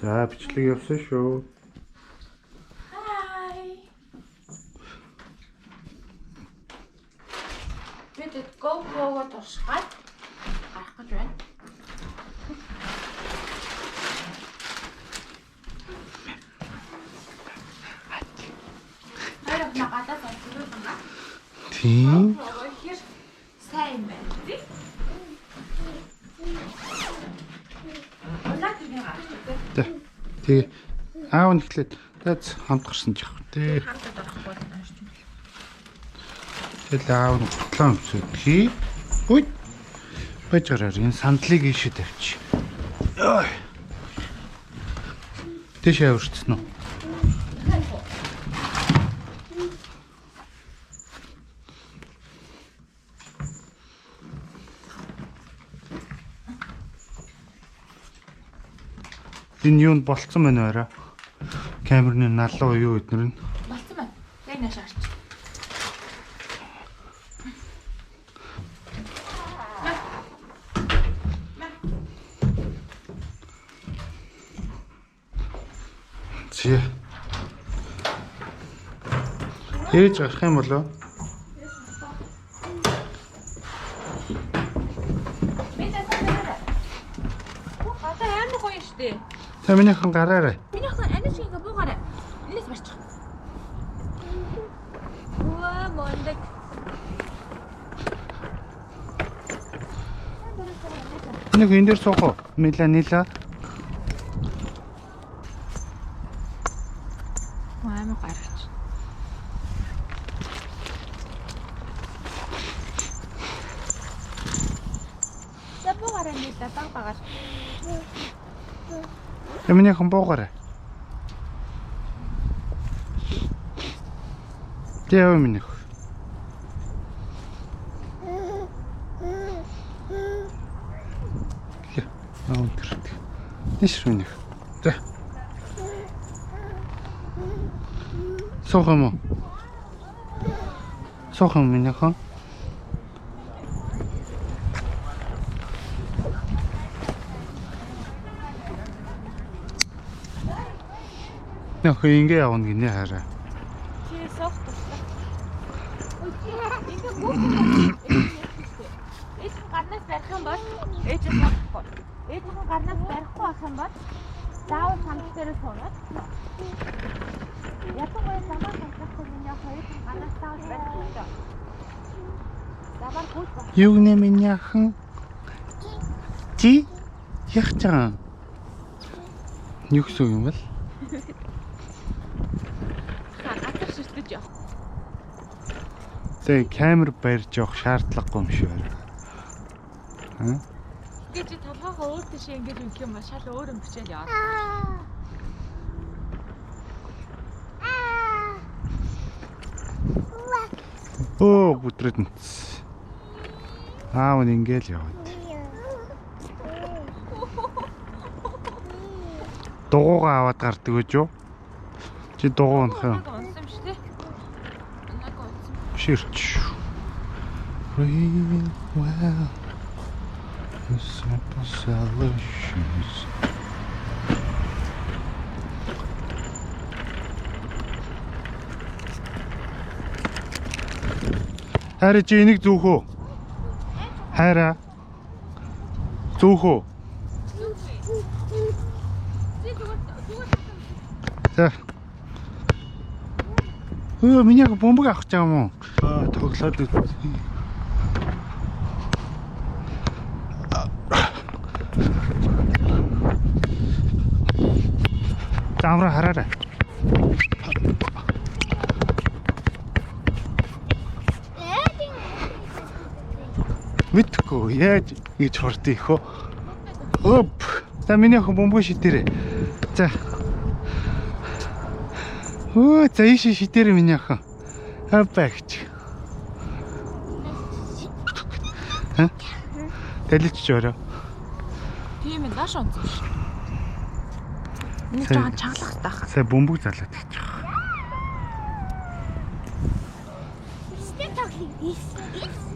За бичлэг явсан шүү. Hi. Бид GoPro-го туршгаад гарах гэж байна. Хоёр их гадаа сонсгол юм аа. Тийм. GoPro-го хэр сайн байна тий? Улаан тэрний гарч ирдэг. За. Тэгээ аав нь эхлээд таац хамт гарсан ч явах тий. Хамтад орохгүй л уншиж байна. Тэгэл аав нь гутлаа өмсөд хий. Хүй. Байж гараар энэ сандлыг ийшээ тавьчих. Ой. Тэшээ авирцсан уу? Энэ юунд болцсон байна уу арай? Камерны налуу юу эднэр нь? Болцсон байна. Яг нааш арч. Зэ. Ээж гарах юм болов? Би тасаа нэрэ. Гадаа амар гоё штэ. Та минийхэн гараарай. Миний охин аниш ингээ буугаарай. Энэс барчих. Үа мондөг. Нэг энэ дээр суух уу? Мила нила. Амар гарч. За буугаарай нилээ баг багаар. Та минийхэн буугаарай. Тэ яа минийх. Аа тэр. Нийш минийх. За. Суух юм уу? Суух юм минийхэн. Нөхөө ингэ явна гинэ хараа. Чи суух туслах. Ингээ буух. Ээж нь гарнаас барих юм бол ээж нь суухгүй. Ээж нь гарнаас барихгүй байх юм бол заавал сандал дээр суунаад. Ялангуяа замаар самтлахгүй миний хоёр нь гарнаас заавал барих хэрэгтэй. Замаар гүйж болох. Юу гинэ миний ахын? Чи яах гэж байгаа юм? Юу гэсэн үг юм бол? Газар ширтэж явах. Тэгээ камер барьж явах шаардлагагүй юм шиг байна. Аа? Тэгээ чи толгоогоо өөр тийшээ ингэж өгөх юм бол шал өөр юм бичээл яваа. Өө бүтрээд нүц. Аав нь ингээл яваад. Дугуугаа аваад гардаг гэж юу? Чи дугуй унах юм. Унаг унсан юм шүү дээ. Унаг унсан. Ширч. Real well. The simple solutions. Хайраа чи энийг зүүх үү? Хайраа. Зүүх үү? Чи зүгээр зүгээр За. Өө миний яг бөмбөг авах гэж байгаа юм уу? Аа тоглоод үз. За амраа хараарай. Мэдхгүй яаж ингэж хурд их хөө. Оп. За миний охин бөмбөг шидэрээ. За. Өө за ийшээ шидэрээ миний охин. Хапа гэж. Ха? Талилч орой. Тийм ээ нааш унсан шүү. Энийг Сая- жоохон чангалах хэрэгтэй хаа. Сая бөмбөг залаад гэж байгаа.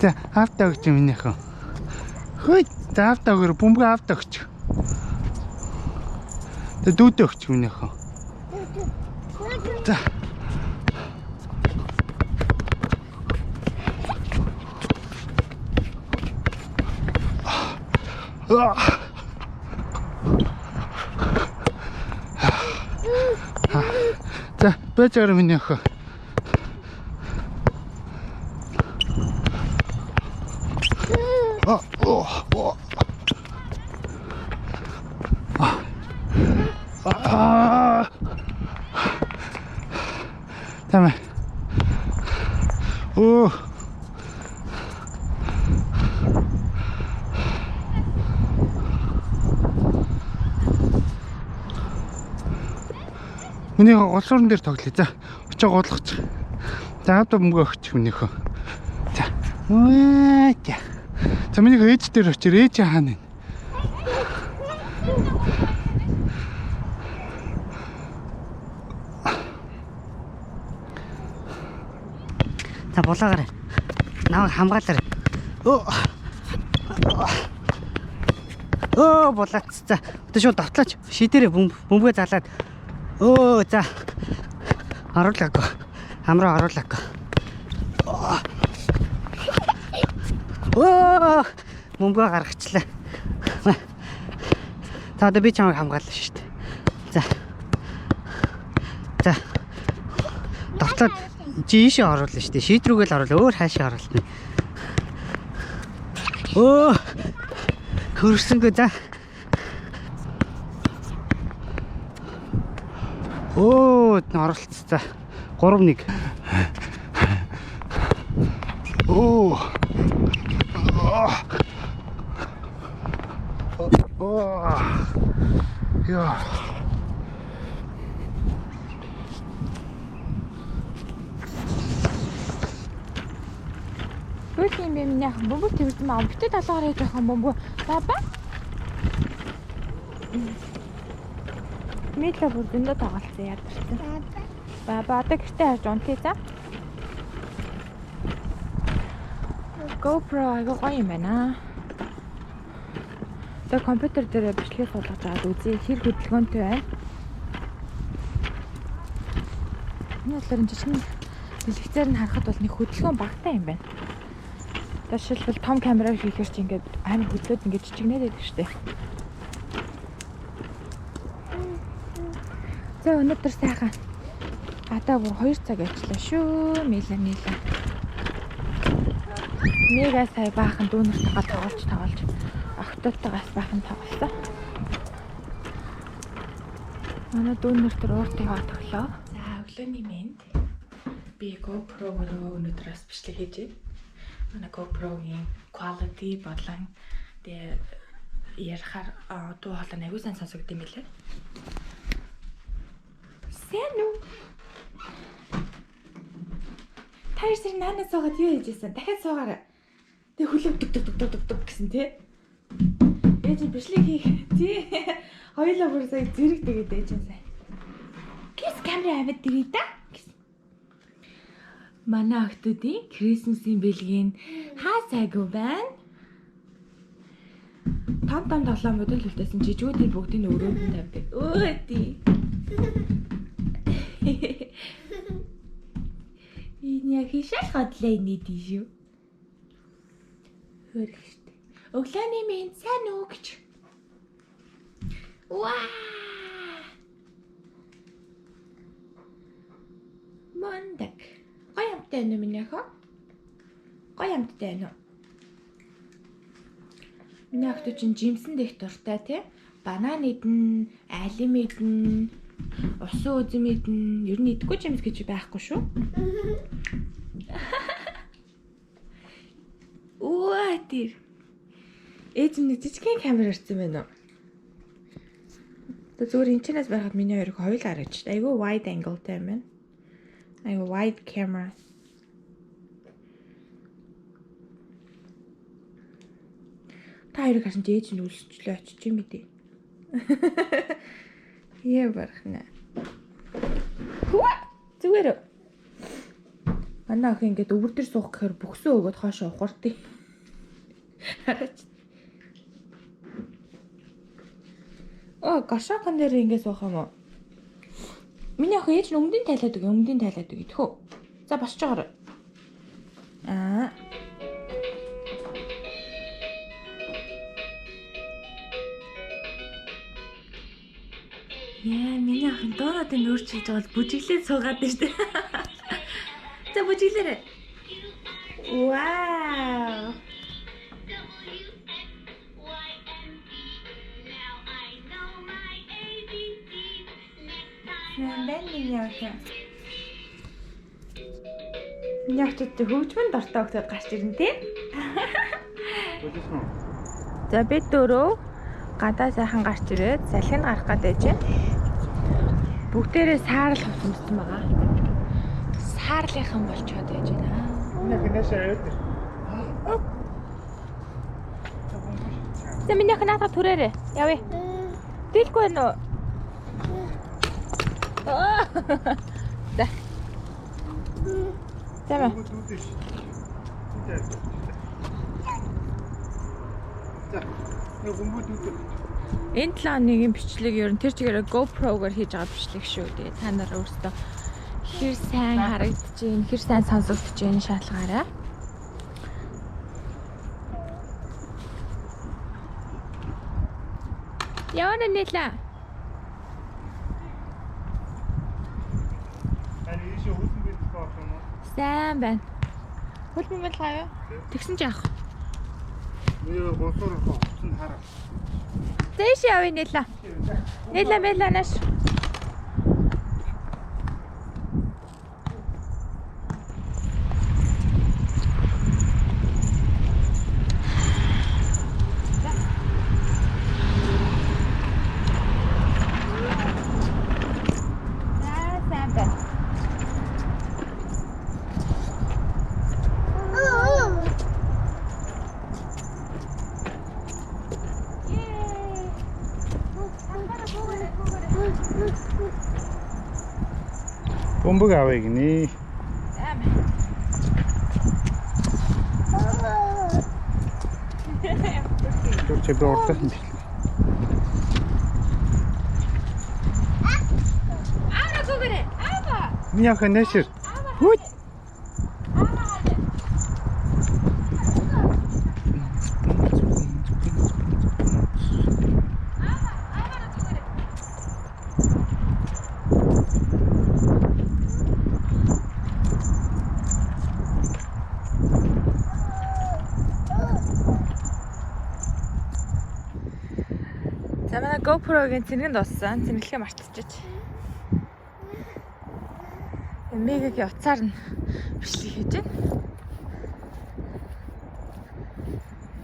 За автаа өгч миний охин. Хөөе за автаа өгөр бөмбөг автаа өгч. Тэгээ дүүдээ өгч минийхөө. За. За, байж байгаа минийхөө. Тамаа. Оо. Миний голсуурн дээр тоглоё. За, очоо гулгачих. За, одоо бөмбөгөө өгчих минийхөө. За. Үээ. За, минийхөө ээж дээр очир. Ээж хаана вэ? За, булаагаарай. Намайг хамгаалаарай. Өө. Өө, булаац. За, одоо шууд довтлооч. Шидэрээ бөмбөгөө залаад. Өө, за. Оруулаагүй. Амраа оруулаагүй. Өө, бөмбөгөө гаргачлаа. За, одоо би чамайг хамгаална шүү дээ. За. За. Довтлоод чи ийшээ оруулна шүү дээ. Шийд рүүгээ л оруулаа. Өөр хаашаа оруулна. Өө. Хөрсөнгөө за. Өө, оролц за. 3-1. Оо. Оо. Яа. Юу юм бэ миний ах бөмбөг тэрсэн маа. Битээ талаагаар хийж явах бөмбөг. Баба. Мило бүр зөндөө тоглолцсон ядарсан. Баба одоо гэртээ харж унтъя за. GoPro айгуу гоё юм байна. Одоо компьютер дээр бичлэгээ суулгаж аваад үзье. Хэр хөдөлгөөнтэй байна. Энэ болохоор жижигэн дэлгэцээр нь харахад бол нэг хөдөлгөөн багтаа юм байна. Жишээлбэл том камераар хийхээр чи ингээд амар хөдлөөд ингээд жижигнээд байдаг шүү дээ. За өнөөдөр сайхан гадаа бүр 2 цаг ажиллаа шүү. Милэ милэ. Мега сая баахан дүүнэртэйгээ тоглож охтоотойгоос баахан тоглосон. Манай дүүнер төр ууртайгаа тоглоо. За өглөөний мэнд. Би GoPro-гоор өнөөдөр бас бичлэг хийж байна. Манай GoPro-гийн quality болон тэгээ ярихаар дуу хоолой аягүй сайн сонсогдсон юм билээ. Сайн уу? Та хоёр наанаа суугаад юу хийж байсан? Дахиад суугаарай. Тэг хөлөг дүг дүг дүг дүг дүг гэсэн тий. Ээж нь бичлэг хийх тий. Хоёулаа бүр сая зэрэг тэгээд ээж нь сая. Кис камера аваад ирээ да. Манай охтуудын Christmas-ийн бэлгийн хаа сайгүй байна. Том том тоглоомууд л үлдээсэн жижигүүдийн бүгдийг өрөөнд нь тавьдаг. Өө тий. Энэ яг хишээл хотлоо нийт шүү. Хөрөх штэ. Өглөөний минь сайн уу гэж. Ваа! Мундаг. Гоё амттай байна уу миний охин? Гоё амттай байна уу? Миний охин чинь жимсэн дэх дуртай тий. Банан идэн, алим идэн, усан үзэм идэн. Ер нь идэхгүй жимс гэж байхгүй шүү. Үа тэр. Ээж нь жижигхэн камер ирсэн байна уу? Одоо зүгээр энэ чанаас барахад миний хоёрыг хоёул харагдаж. Айгүй wide angle-тай юм байна. Айгүй wide camera. Та хоёрыг харсан чи ээж нь үлсчлээ очиж юм бэ? Яа барахна. Хүү! Зүгээр үү? Манай охин ингээд өвөр дээр суух гэхээр бүхсөө өгөөд хоошоо ухаартай. Хараач. Оо, горшокон дээр ингэ суух юм уу? Миний охин ээж нь өмдийн тайлаад үг, өмдийн тайлаад үг идэх үү? За босч байгаарай. Аа. Яа, миний охин дуунуудыг өөрчилж байгаа бол бүжиглээд суугаад байна шүү дээ. За бүжиглээрэй. Вау. W X Y and Z. Now I know my ABCs. Next time Сайн байна миний охин. Миний охид хөгжмөнд дортой охид гарч ирнэ тий? Болчихсон уу? За бид дөрөв гадаа сайхан гарч ирээд салхинд гарах гээд байж байна. Бүгдээрээ саарл хувцсан байгаа. Саарлынхан болчоод байж байна. Миний охин наашаа аваад ир. За миний охин наадах түрээрээ. Явъя. Дийлгүй байна уу? Аа. За. За мэ. За. Нэг бөмбөг дүүдээ. Энэ 7 хоногийн бичлэг ер нь тэр чигээр GoPro-гоор хийж байгаа бичлэг шүү. Тэгээ та нар өөрсдөө хэр сайн харагдаж байна, хэр сайн сонсогдож байна шалгаарай. Явна нэлээ. Харин ийшээ хөлбөмбөг бэлтгэх болох юм уу? Сайн байна. Хөлбөмбөг бэлгээ юу? Тэгсэн чи яах. Нөө госоор хувцсан хараа. Зээш явъя нэлээ. Нэлээ мэлээ нааш. За сайн байна. Бөмбөг авъя гинэ. Тэр чи би урдаас нь бичлээ. Аава гүгэрэ. Аава. Миний охин наашир. Хүйт. За манай GoPro-гийн цэнгэнд дууссан. Цэнгэлгээ мартчихэж. Мегагийн утсаар нь бичлэг хийж байна.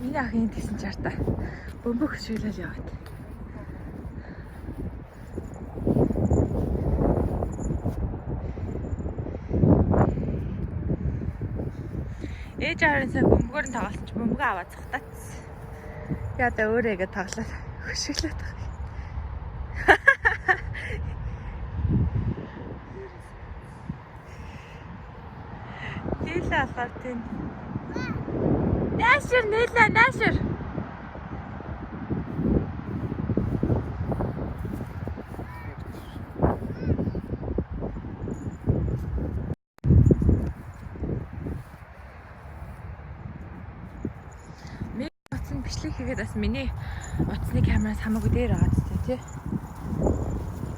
Миний охин тэгсэн чартаа бөмбөг хөшөөлөл яваад. Ээж аавын сайн бөмбөгөөр нь тоглолцож бөмбөгөө аваад цухтаацсан. Яа да өөрөө ингэ тоглоод хөшөглөөд байгаа. Нийлээ алгаар тийм. Наашир нийлээ наашир. Миний утаснд бичлэг хийгээд бас миний утасны камераас хамаагүй дээр байгаа зү тий.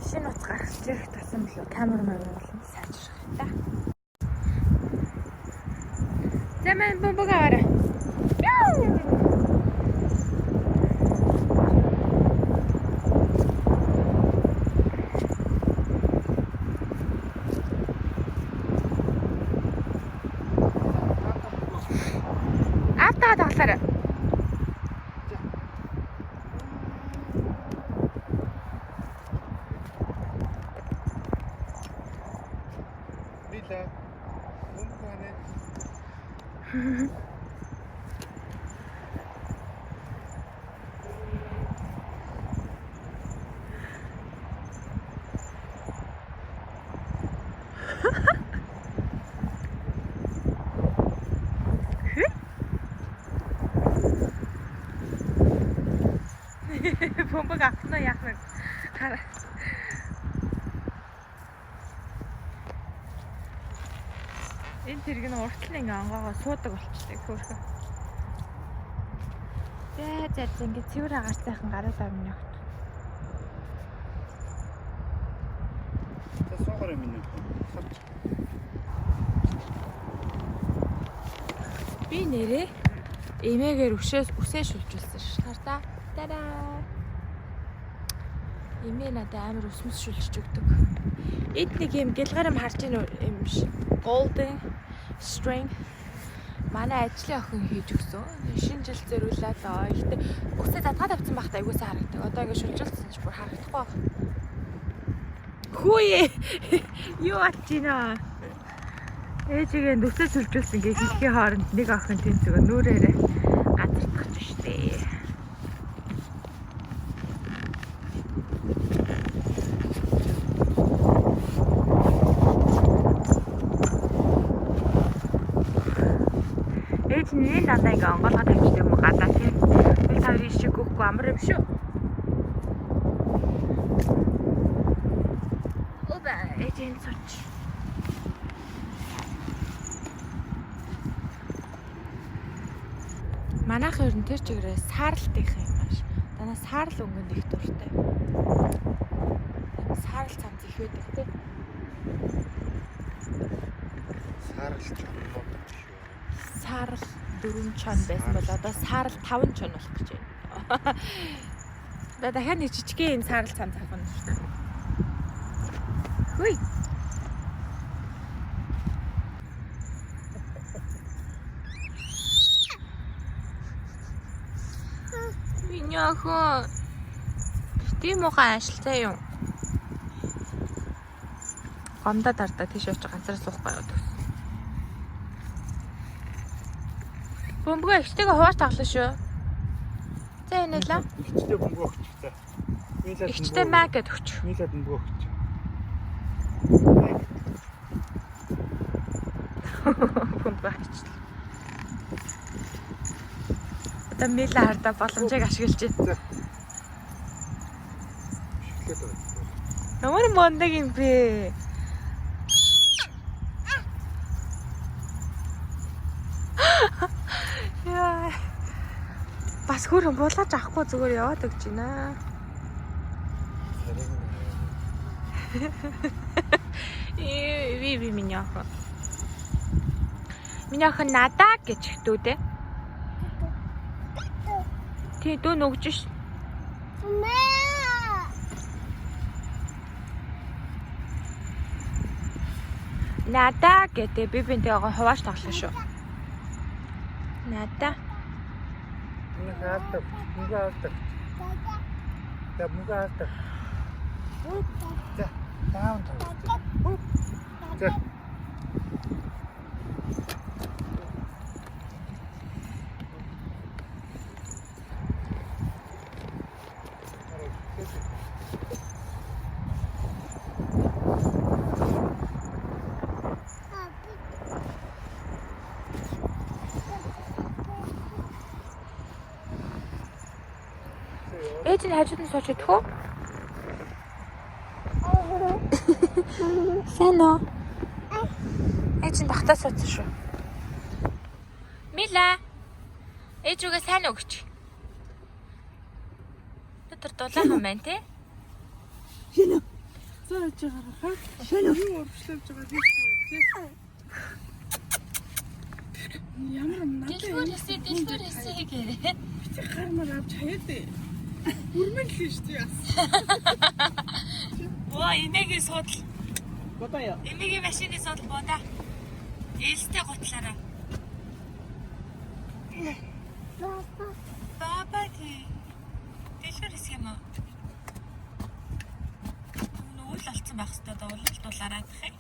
Шинэ утас гаргаж ирэх тусам л камер мамер болон сайжрах юм да. За маань бөмбөг аваарай. Автаа тоглоорой. Нилээ. Бөмбөг ханаа. Бөмбөг авах нь яах вэ? Хараа. Энэ тэрэг нь уртл нь ингээ онгоогоо суудаг болчихлоо хөөрхөн. За за за ингээ цэвэр агаар сайхан гараад авна явт. За суугаарай миний. Сууч. Би нэрээ эмээгээр өшөө үсээ шүлжүүлсэн ш. Хар та. Тараа. Эмээ надад амар өсмөс шүлжиж өгдөг. Эд нэг юм гэлгаар юм харж ийн юм ш. Golden string манай ажлын охин хийж өгсөн. Шинэ жил зориулаад аа. Гэтэ үсээ задгаа тавьсан байхдаа айгуу сайн харагдаг. Одоо ингэ шүлжүүлсэн чи бүр харагдахгүй байна. Хүүе. Юу болж байна? Ээжигээ нүсээ сүлжүүлсэн гэх хэлхийн хооронд нэг охин тэнцвэр нүрээрээ газардах штэ. Ээж нь энэ дандаа ингээ онгоолгоо тавьчихдаг юм уу гадаа тийм. Би та хоёрын шиг өгөхгүй амар юм шүү. Оба ээж энэ сууч. Манайх ер нь тэр чигээрээ сааралт их юм ааш. Данаа саарал өнгөнд их дуртай. Саарал цамц их байдаг тий. Саарал чоннууд шүү. Саарал 4 чон байсан бол одоо саарал 5 чон болох гэж байна. Одоо дахиад нэг жижигхэн энэ саарал цамц авах нь шүү дээ. Хүй. Миний охин тийм муухай ажилтаа юм. Гомдоо дардаа тийш очиж ганцаараа суухгүй яваад өгсөн. Бөмбөгөө ихтэйгээ хувааж тоглоно шүү. За энэ л. Игчтэй бөмбөгөө өгчих за. Милад Ихчтэй маа гэд өгч. Милад бөмбөгөө өгч. Бөмбөгөө авчихлаа. Одоо Мила хардаа боломжийг ашиглаж байна. За. Шиглээд байна. Ямар мундаг юм бэ? Яа. Бас хөрөн буулгаж авахгүй зүгээр яваад өгч байна. Ээ, ви ви миний охин. Миний охин надаа гэж хтүү дээ. Тий дүү нүгж ш. Надаа гэдэг би бинтэйгээ хувааж тоглоно шүү. Надаа. Мөнгө авдаг. Мөнгө авдаг. За мөнгө авдаг. За даун тоглож. За. Ээж нь хажууд нь сууж идэх үү? Сайн уу? Ээж нь багтаа суудсан шүү. Мила. Ээж рүүгээ сайн уу гэж. Дотор дулаахан байна те? Зааж байгаа хаа. Юу урвшлавж байгаа юм бэ? Ямар надад Дэлгүүр хэсээ дэлгүүр хэсээ гэрээ. чи гар мар авч хаяад. Бүрмэн л шүү дээ. Оо, эмээгийн суудал. Бодоо яа. Эмээгийн машины суудал буудаа. Ээлстэй гутлаараа. Баба тий. Дэлгүүр хэсэг юм уу? Үл олцсон байх хэвээр дуулал дулаараа тах юм.